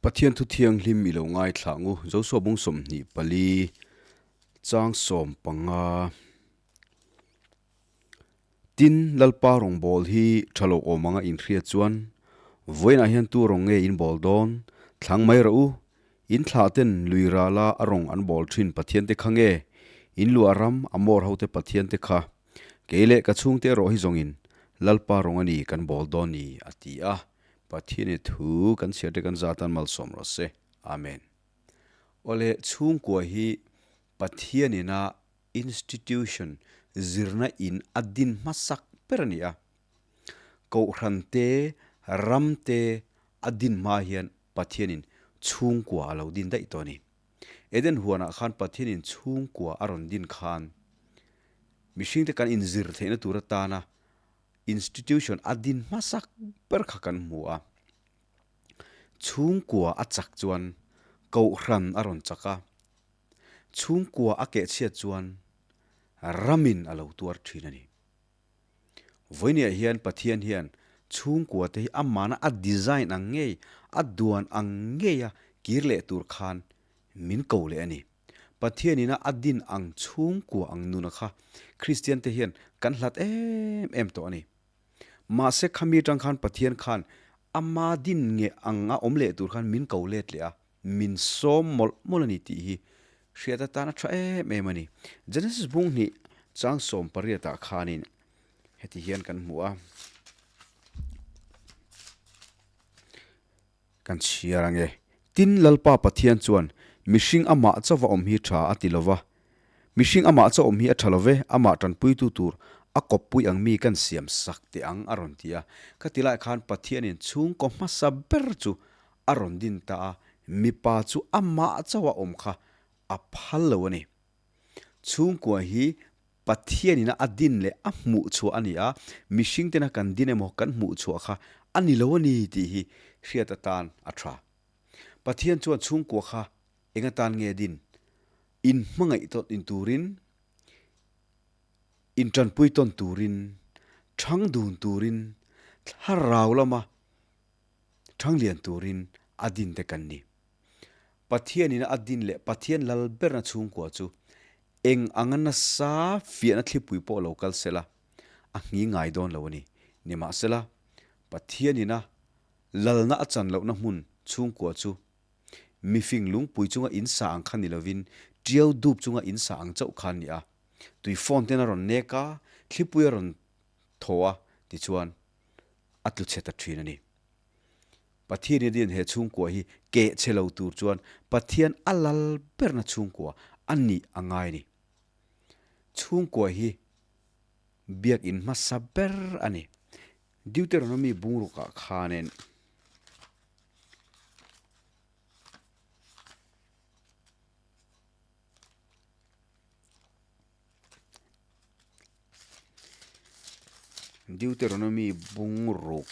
Pathian thu thianghlim i lo ngaithla ang u. Joshua bung 24 chang 15. Tin, Lalpa rawngbâwl hi ṭha lo awm anga inhriat chuan, Vawiinah hian tu rawng nge in bâwl dâwn? Thlang mai rawh u. In thlahten lui râla a rawng an bâwl ṭhin Pathiante kha nge? In luah ram a mawr hote Pathiante kha? Kei leh ka chhûngte erawh hi zawngin Lalpa rawng a ni kan bâwl dâwn ni, a ti a. Pathianin thu kan chhiarte kan zâtan malsawm rawh se. Amen. Awle, chhûngkua hi Pathianin a Institution, zirna in a din hmasak ber a ni a. Kohhran te, ram te a din hma hian Pathianin chhungkua a lo din daih tawh a ni. Eden huanah khan Pathianin chhungkua a rawn din khan mihringte kan inzir theihna tur atana institution a din hmasak ber kha kan hmu a. Chhungkua a chak chuan kohhran a rawn chak a. Chhungkua a kehchhiat chuan ramin a lo tuar thin a ni. Vawinia hian Pathian hian chhungkua te hi amahna a design ang ngei, a duan ang ngeia kir leh tur khan min ko leh a ni. Pathianina a din ang chhungkua ang nuna kha Kristian te hian kan hlat em em tawh a ni. Mahse khami atang khan Pathian khan ama din nge ang a awm leh tur khan min ko let leh a. Min sawm mawlh mawlh a ni tih hi hriat atan a tha em em a ni. Genesis bung hnih chang 18 ah khanin heti hian kan hmu a. Kan chhiar ange. Tin, Lalpa Pathian chuan mihring amah chauva awm hi tha a ti lo va. Mihring amah chauh awm hi a tha lo ve, amah tanpuitu tur a kawppui ang mi kan siam sak teh ang a rawn ti a. Khati lai khan Pathianin chhungkaw hmasa ber chu a rawn din ta a, mipa chu amah chauha awm kha a phal lo a ni. Chhungkua hi Pathianina a din leh a hmuh chhuah a ni a, mihring tena kan din emaw kan hmuh chhuah kha a ni lo a ni tih hi hriat atan a tha. Pathian chuan chhungkua kha eng atan nge din? In hmangaih tawn in turin, in tanpui tawn turin, thang dun turin, thlarau lama Thanglian turin a din te kan ni. Pathianin a din leh Pathian lal berna chhungkua chu eng anga nasa fiahna thlipui pawh lo kal sela a nghi ngai dawn lo a ni. Nimahsela, Pathianin a lalna a chan lohna hmun chhungkua chu mifing lungpui chunga in sa ang kha ni lovin tiau dup chunga in sa ang chauh kha an ni a. Tui phone ten a rawn nek a, thlipui a rawn thaw a, tichuan a tlu chhe ta thin a ni. Pathian i rin he chhungkua hi keh chhe lo tur chuan Pathian a lal berna chhungkua a nih a ngai a ni. Chhungkua hi biakin hmasa ber a ni. Deuteronomy bungrukah khanin. Deuteronomy bung ruk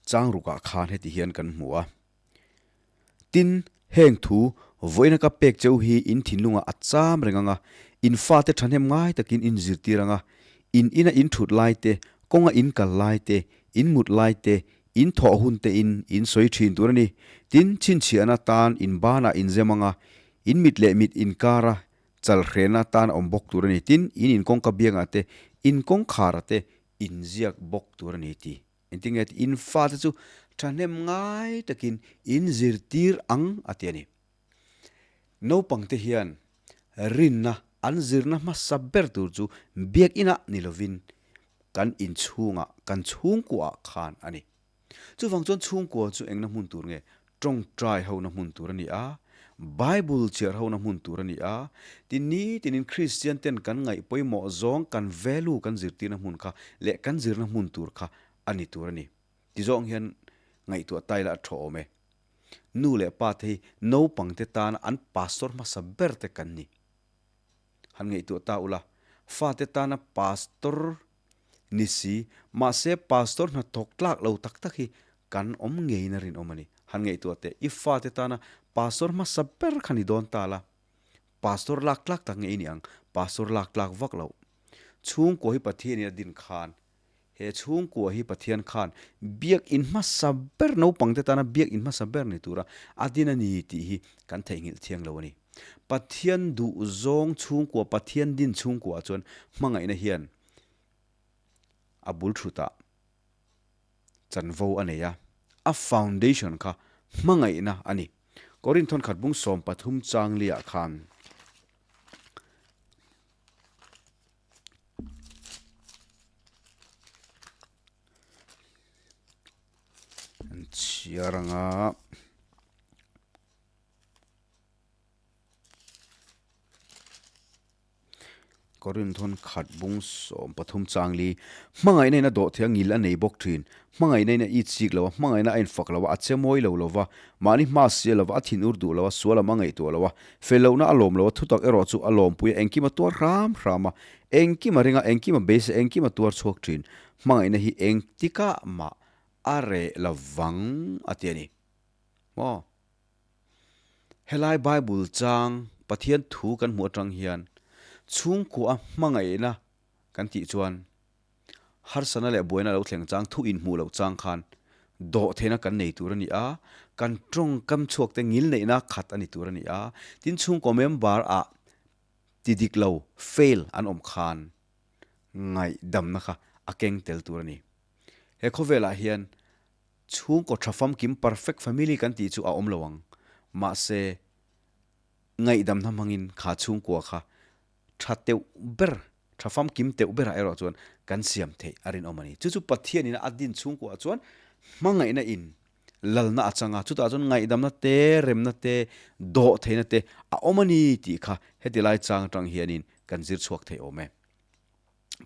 chang rukah khan heti hian kan hmu a. Tin, heng thu vawiina ka pek cheu hi in thinlungah a cham reng ang a, in fate thahnem ngai takin in zirtir ang a, in ina in thut lai te, kawnga in kal lai te, in mut lai te, in thawh hun te in in sawi thin tur a ni. Tin, chhinchhiahna tan in banah in zem ang a, In mit leh mit inkara chalhrena atan a awm bawk tur a ni. Tin, in inkawngka biangah te, in kawngkhara te inziak bawk tur a ni ti. Engtin nge ti? In fate chu thahnem ngai takin in zirtir ang a ti a ni. Naupangte hian rinna an zirna hmasa ber tur chu biakinah ni lovin kan inchhungah, kan chhungkuaah khan a ni. Chuvang chuan chhungkua chu engna hmun tur nge? Tawngtai hona hmun tur a ni a, Bible chhiar hona hmun tur a ni a, tin nitinin Kristian ten kan ngaih pawimawh zawng kan value kan zirtirna hmun kha leh kan zirna hmun tur kha a ni tur a ni. Ti zawng hian ngaihtuah tai la a tha awm e. Nu leh pa te hi naupangte tana an pastor hmasa ber te kan ni. Han ngaihtuah ta ula, fate tana pastor Ni si, mahse pastor hna thawk tlak lo tak tak hi kan awm ngeiin a rinawm a ni. Han ngaihtuah teh, i fate tana pastor hmasa ber kha ni dawn ta la, pastor lak tlak tak ngei ni ang, pastor lak tlak vak lo. Chhungkua hi Pathianin a din khan, he chhungkua hi Pathian khan biak in hmasa ber, naupangte tana biak in hmasa ber ni tura a din a ni tih hi kan theihnghilh thiang lo a ni. Pathian duhzawng chhungkua, Pathian din chhungkuaah chuan hmangaihna hian a bul thutah chanvo a nei a, a foundation kha hmangaihna a ni. Korinth thawnkhat bung 13 changli-ah khan. An chhiar anga. Korinthon khat bung 13 changli hmangaihna in a dawh theih a ngil a nei bawk thin. Hmangaihna in a it sik lo a, hmangaihna a infak lo a, a che mawi lo lo va, mahni hma sia lo va, a thin ur duh lo a, sual lam a ngaihtuah lo a, fel lohna a lawm lo a, thutak erawh chu a lawmpui a, engkim a tuar hram hram a, engkim a ring a, engkim a beisei a, engkim a tuar chhuak thin. Hmangaihna hi engtikah mah a reh lo vang a ti a ni. Maw? Helai Bible chang Pathian thu kan hmuh atang hian chhungkua a hmangaihna kan tih chuan harsana leh buaina lo thleng chang thu inhmuh loh chang khan dawhtheihna kan nei tur a ni a, kan tawngkam chhuak te ngilneihna khat a ni tur a ni a, tin chhungkaw member ah ti dik lo, fail, an awm khan ngaihdamna kha a keng tel tur a ni. He khawvelah hian Chhungkaw tha famkim perfect family kan tih chu a awm lo ang. Mahse, ngaihdamna hmangin kha chhungkua kha tha teuh ber, tha famkim teuh berah erawh chuan kan siam theih a rinawm a ni. Chu chu Pathianin a din chhungkuaah chuan hmangaihna in lalna a chang a, chutah chuan ngaihdamna te, remna te, dawh theihna te a awm a ni tih kha heti lai chang atang hianin kan zir chhuak thei awm e.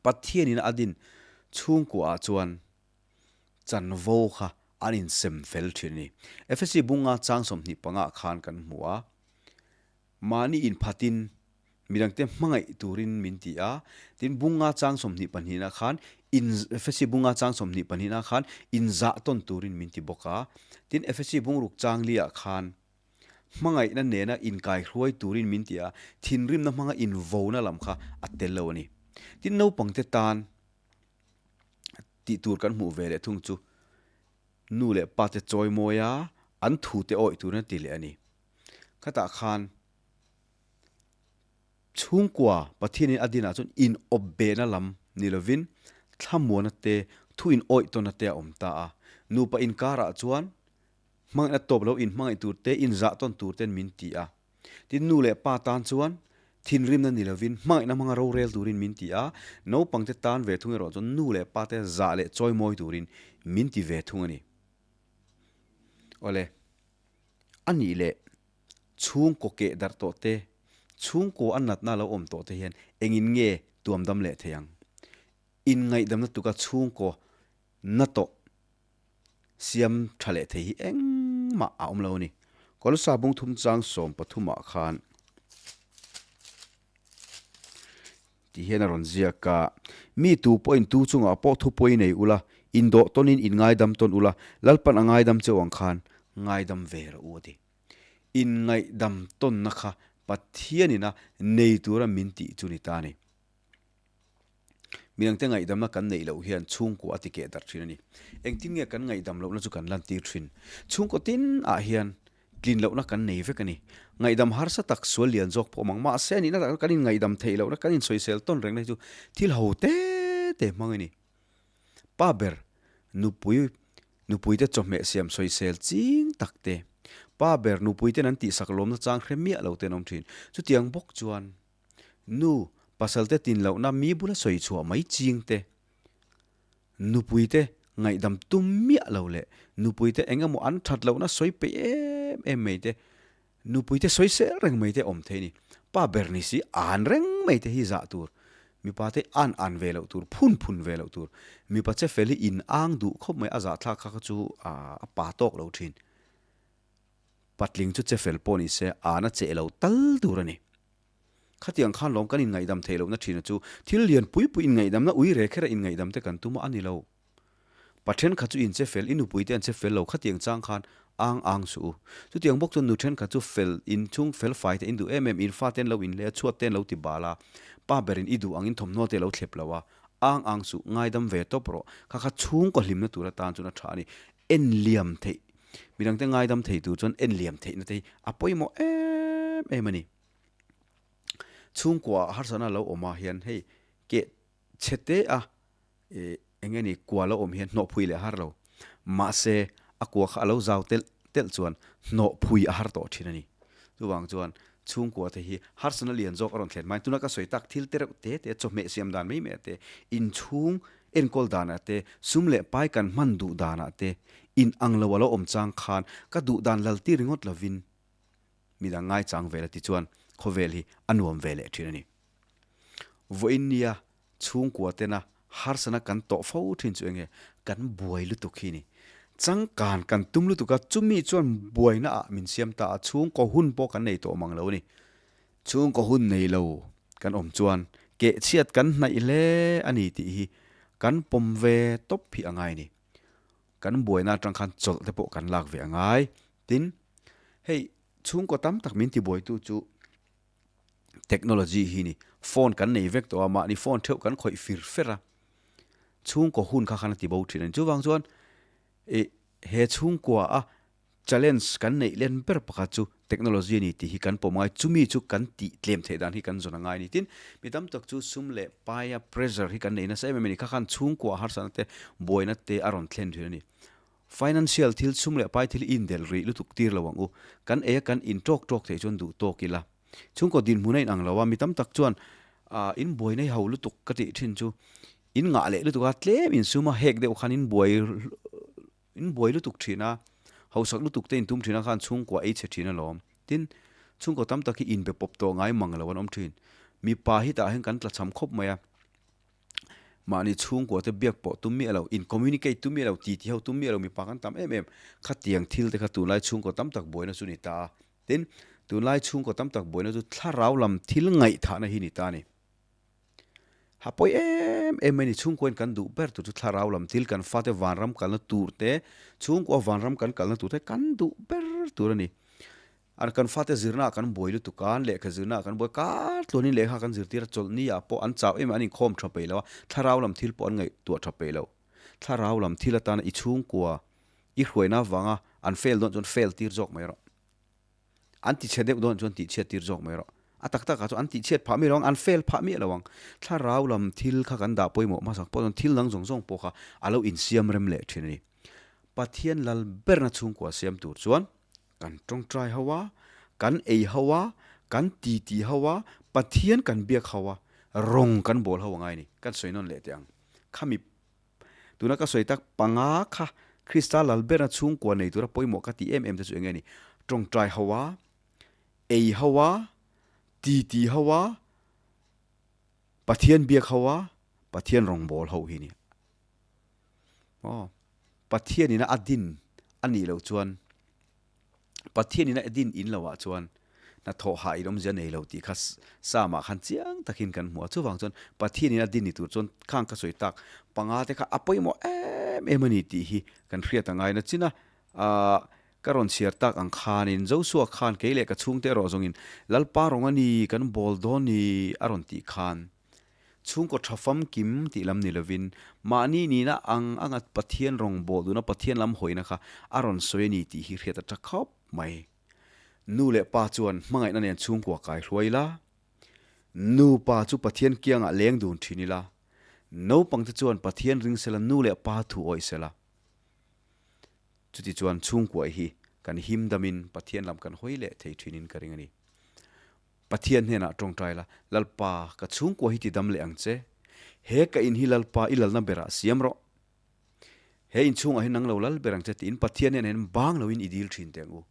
Pathianin a din chhungkuaah chuan chanvo kha an insem fel thin a ni. Efesi bunga chang 25 ah khan kan hmu a, mahni inphatin midangte hmangaih turin min ti a, tin bunga chang 22 ah khan in Efesi bunga chang 22 ah khan inzah tawn turin min ti bawk a, tin Efesi bungruk chang li ah khan hmangaihna nena inkaihruai turin min ti a, thinrimna hmanga invona lam kha a tel lo a ni. Tin naupangte tan Tih tur kan hmuh ve leh thung chu nu leh pa te chawi mawi a, an thu te awih turin a ti leh a ni. Khatah khan chhungkua Pathianin a dinah chuan inawp behna lam ni lovin thlamuana te, thu in awih tawnna te a awm ta a. Nupa inkarah chuan hmangaihna tawp lo inhmangaih tur te, inzah tawn tur ten min ti a. Tin, nu leh pa tan chuan thinrimna ni lovin hmangaihna hmanga rorel turin min ti a, naupangte tan ve thung erawh chuan nu leh pate zah leh chawimawi turin min ti ve thung a ni. Awle, a nih leh chhungkaw keh darh tawh te, chhungkaw a natna lo awm tawh te hian engin nge tuamdam leh thei ang? Inngaihdamna tuka chhungkaw na tawh Siam tha leh thei hi engmah a awm lo a ni. Kolosa bung thum chang 13 ah khan ti hian a rawn ziak a, Mi tu pawhin tu chungah pawh thu pawi nei ula, indawh tawnin in ngaidam tawn ula, Lalpan a ngaidam cheu ang khan ngaidam ve rawh u a ti. Inngaihdam tawnna kha Pathianina nei tura min tih chu ni ta a ni. Midangte ngaihdamna kan neih loh hian chhungkua a ti keh darh thin a ni. Engtin nge kan ngaihdam lohna chu kan lantir thin? Chhungkaw tin ah hian tlin lohna kan nei vek a ni. Ngaihdam harsa tak sual lian zawk pawh mang mahse a nihna takah kan inngaihdam theih lohna kan insawisel tawn rengna hi chu thil ho te te hmang a ni. Pa ber nupui nupuite chawhmeh siam sawisel ching tak te, pa ber nupuiten an tihsak lawmna chang hre miah lo te an awm thin. Chutiang bawk chuan Nu, pasalte tin lohna mi bula sawi chhuah mai ching te, nupuite ngaihdam tum miah lo leh nupuite eng emaw an that lohna sawi peih em em mai te, nupuite sawi sel reng mai te awm thei a ni. Pa ber ni si an reng mai te hi zah tur, mipa te an an ve loh tur, phun phun ve loh tur. Mipa che fel hi in ang duh khawp mai a zahthlak kha kha chu a pa tawk lo thin. Patling chu che fel pawh ni se an a cheh lo tal tur a ni. Khatiang khan lawm kan inngaihdam theih lohna thina chu thil lian pui pui inngaihdamna ui re khera inngaihdam te kan tum a a ni lo. Pa thenkhat chu in che fel, i nupui te an che fel lo khatiang chang khan Ang ang suh u. Chutiang bawk chuan nu thenkhat chu fel in chhung fel fai te in duh em em, in fate an lo inhleh a, chhuat te an lo ti bal a, pa berin i duh angin thawmhnaw te a lo thlep lo a, ang ang suh, ngaidam ve tawp rawh. Kha kha chhungkaw hlimna tur atan chuan a tha a ni. En liam theih, midangte ngaidam thei tur chuan en liam theihna te hi a pawimawh em em a ni. Chhungkua harsatna lo awm ah hian hei keh chhe te a ih eng nge ni kua lo awm hian hnawhphui leh a har lo. Mahse a kua kha a lo zau telh telh chuan hnawhphui a har tawh thin a ni. Chuvang chuan chhungkua te hi harsatna lian zawk a rawn thlen hmain tuna ka sawi tak thil te reuh te te chawhmeh siam dan mai mai ah te, inchhung enkawl danah te, sum leh pai kan hman duh danah te in ang lo a lo awm chang khan ka duh dan lal tir ringawt lovin midang ngaichang vel a ti chuan khawvel hi a nuam ve leh thin a ni. Vawiin nia chhungkua tena harsana kan tawh fo thin chu enge kan buai lutuk hi ni. Changkan kan tum lutuk a, chumi chuan buaina ah min siam ta a, chhungkaw hun pawh kan nei tawh mang lo a ni. Chhungkaw hun nei lo kan awm chuan kehchhiat kan hnaih hle a ni tih hi kan pawm ve tawp hi a ngai a ni. Kan buaina atang khan chawlh te pawh kan lak ve a ngai. Tin, hei chhungkaw tam tak min tibuaitu chu technology hi ni. Phone kan nei vek tawh a, mahni phone theuh kan khawih fir fer a. Chhungkaw hun kha khan a ti bo thin a ni. Chuvang chuan ih he chhungkua a challenge kan neih len ber pakhat chu technology a ni tih hi kan pawm a ngai. Chumi chu kan tih tlem theih dan hi kan zawn a ngai a ni. Tin, mi tam tak chu sum leh paia pressure hi kan nei nasa em em a ni. Kha khan chhungkua harsatna te buaina te a rawn thlen thin a ni. Financial thil chhum leh pai thil indelh rih lutuk tir lo ang u. Kan ei a kan in tawk tawk theih chuan duh tawk ila. Chhungkaw dinhmun a inang lo a, mi tam tak chuan in buai nei ho lutuk ka tih thin chu in ngah leh lutuk a, tlem insum a hek deuh khan in buai in buai lutuk thin a, hausak lutuk te intum thin a khan chhungkua ei chhe thin alawm. Tin, chhungkaw tam tak hi inbe pawp tawh ngai mang lo an awm thin. Mipa hi tah hian kan tlachham khawp mai a. Mahni chhungkua te biak pawh tum miah lo, in communicate tum miah lo, titi ho tum miah lo mipa kan tam em em. Khatiang thil te kha tunlai chhungkaw tam tak buaina chu ni ta a. Tin, tunlai chhungkaw tam tak buaina chu thlarau lam thil ngaihthahna hi ni ta a ni. Ha pawi em em mai ni, chhungkuain kan duh ber tur chu thlarau lam thil, kan fate vanram kalna tur te, chhungkua vanram kan kalna tur te kan duh ber tur a ni. An kan fate zirna ah kan buai lutuk a, an lehkha zirna ah kan buai kar tluanin lehkha kan zirtir a, chawlhni ah pawh an chau em an inkhawm tha peih lo a, thlarau lam thil pawh an ngaihtuah tha peih lo. Thlarau lam thil atana i chhungkua i hruaina avanga an fail dawn chuan fail tir zawk mai rawh. An tichhe deuh dawn chuan tihchhiat tir zawk mai rawh. A tak takah chuan an tihchhiat phah miah lo ang, an fail phah miah lo ang. Thlarau lam thil kha kan dah pawimawh hmasak pawh chuan thil dang zawng zawng pawh kha a lo insiam rem leh thin a ni. Pathian lal berna chhungkua siam tur chuan Kan tawngtai ho a, kan ei ho a, kan titi ho a, Pathian kan biak ho a, rawng kan bawl ho angai a ni. Kan sawi nawn leh teh ang. Khami tuna ka sawi tak panga kha Krista Lalberna chhungkua nei tura pawimawh ka tih em em te chu enge ni? Tawngtai ho a, ei ho a, titi ho a, Pathian biak ho a, Pathian rawng bawl ho hi ni. Aw, Pathianina a din a nih loh chuan, Pathianina a din in lohah chuan hnathawh hah in awmzia nei lo tih kha Psalm-ah khan chiang takin kan hmu a. Chuvang chuan Pathianina a din ni tur chuan khang ka sawi tak panga te kha a pawimawh em em a ni tih hi kan hriat a ngai na chin a. Aah, ka rawn chhiar tak ang khanin Joshua khan kei leh ka chhungte erawh zawngin Lalpa rawng a ni, kan bawl dawn ni a rawn tih khan Chhungkaw tha famkim tih lam ni lovin, mahni nihna ang anga Pathian rawn bawh duhna Pathian lam hawina kha a rawn sawi a ni tih hi hriat a tha khawp mai. Nu leh pa chuan hmangaihna nen chhungkua kai hruai ila, nupa chu Pathian kiangah leng dun thin ila, naupangte chuan Pathian ring sela nu leh pa thu awih sela. Chuti chuan chhungkua hi kan him damin Pathian lam kan hawi leh thei thinin ka ring a ni. Pathian hnenah tawngtai la, Lalpa, ka chhungkua hi tidam leh ang che. He ka in hi Lalpa i lalna berah siam rawh. He inchhungah hian nang lo lal ber ang che tiin Pathian hnenah hian bang loin i dil thin teh ang u.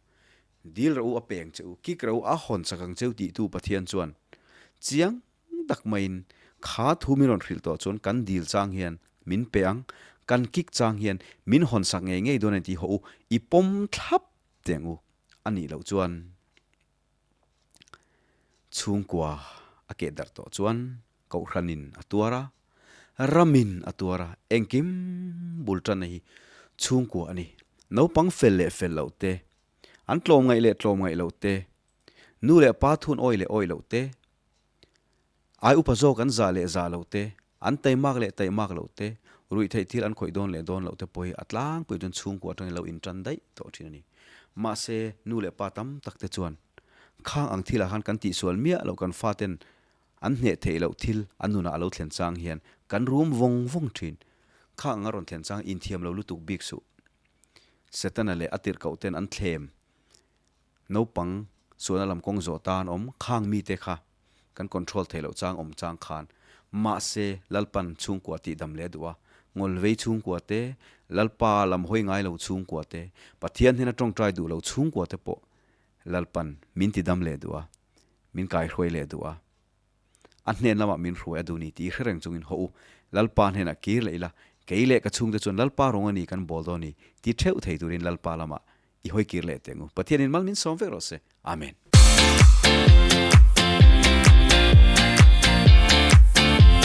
Dil rawh u a peng che u, kik rawh u a hawn chak ang cheu tihtu Pathian chuan chiang tak maiin kha thu min rawn hrilh tawh chuan kan dil chang hian min pe ang, kan kik chang hian min hawn sak ngei ngei dawn a ni tih hawh u, i pawm thlap teh ang u. A nih loh chuan. Chhungkua a keh darh tawh chuan Kohhranin a tuar a, ramin a tuar a, engkim bul tanna hi chhungkua a ni. Naupang fel leh fel loh te, an tlawmngaih leh tlawmngaih loh te, nu leh pa thun awih leh awih loh te, ai upa zawk an zah leh zah loh te, an taimak leh taimak loh te, ruihtheih thil an khawih dawn leh dawn loh te pawh hi a tlangpui chuan chhungkua atangin lo intan daih tawh thin a ni. Mahse, nu leh pa tam tak te chuan khang ang thilah khan kan tihsual miah loh kan faten An hneh theih loh thil an nunah a lo thlen chang hian kan rum vawng vawng thin. Kha anga rawn thlen chang inthiam lo lutuk bik suh. Setana leh a tirhkoh ten an thlem naupang sualna lam kawng zawh tan awm khang mite kha kan control theih loh chang awm chang khan mahse Lalpan chhungkua tih dam leh a duh a, ngawlvei chhungkua te, Lalpa lam hawi ngai lo chhungkua te, Pathian hnena tawngtai duh lo chhungkua te pawh Lalpan min ti dam leh duh a. Min kaihruai leh duh a, a hnen lamah min hruai a duh ni tih i hre reng chungin haw u, Lalpa hnenah kir leh ila, kei leh ka chhungte chuan Lalpa rawng a ni kan bawl dawn ni ti theuh thei turin Lalpa lamah i hawi kir leh teh ang u. Pathianin mal min sawm vek rawh se. Amen.